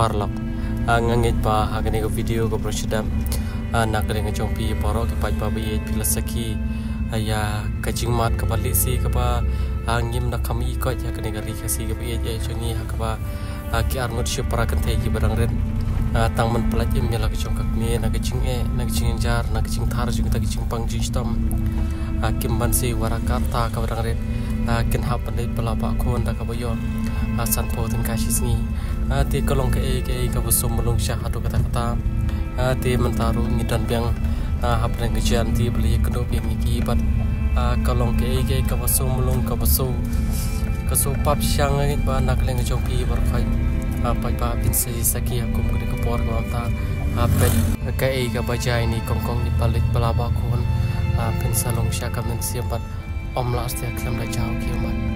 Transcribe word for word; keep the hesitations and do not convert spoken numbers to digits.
Paralok, ah, nga ngeit ba ha kane ka video kaba rung sdang, ah, na ka liang ka jong phi baroh ki paidbah ba ïeit phi la sakhi, ah, ïa ka jingmad kaba lehse kaba, ah, ngim da kham ïohi ïa kane ka ri Khasi kaba ïeit ïa jong ngi ha kaba, ah, ki arngut shi para kynthei kiba dang rit, ah, tang ban pyllait im ïa la ka jong ka kmie na ka jingeh, na ka jingjynjar, na ka jingthar jong kita ki jingpang jingshitom. Ah, kim banse wat ka rta kaba dang rit, ah, kin hap ban leit ba la ba khun da kaba ïoh, ah, sanphew tyngka shi sngi. Ah, te ka long kaei kaei kaba sngewmlung sha haduh katta katta. Ah, te mynta ruh ngi don biang, ah, hapdeng ka jingïaid ba la ïakynduh biang ïa ki bad, ah, ka long kaei kaei kaba sngewmlung, kaba sngew, ka sngew pap shang, nga ngeit ba na ka liang ka jong phi baroh, ah, paidbah phin sa sakhi ha kum kane ka por kaba mynta. Ah, peit kaei kaba jia ïa ine i kongkong i ba leit ba la ba khun, ah, phin sa long sha ka mynsiem bad ym lah shuh khlem da jaw ki mat.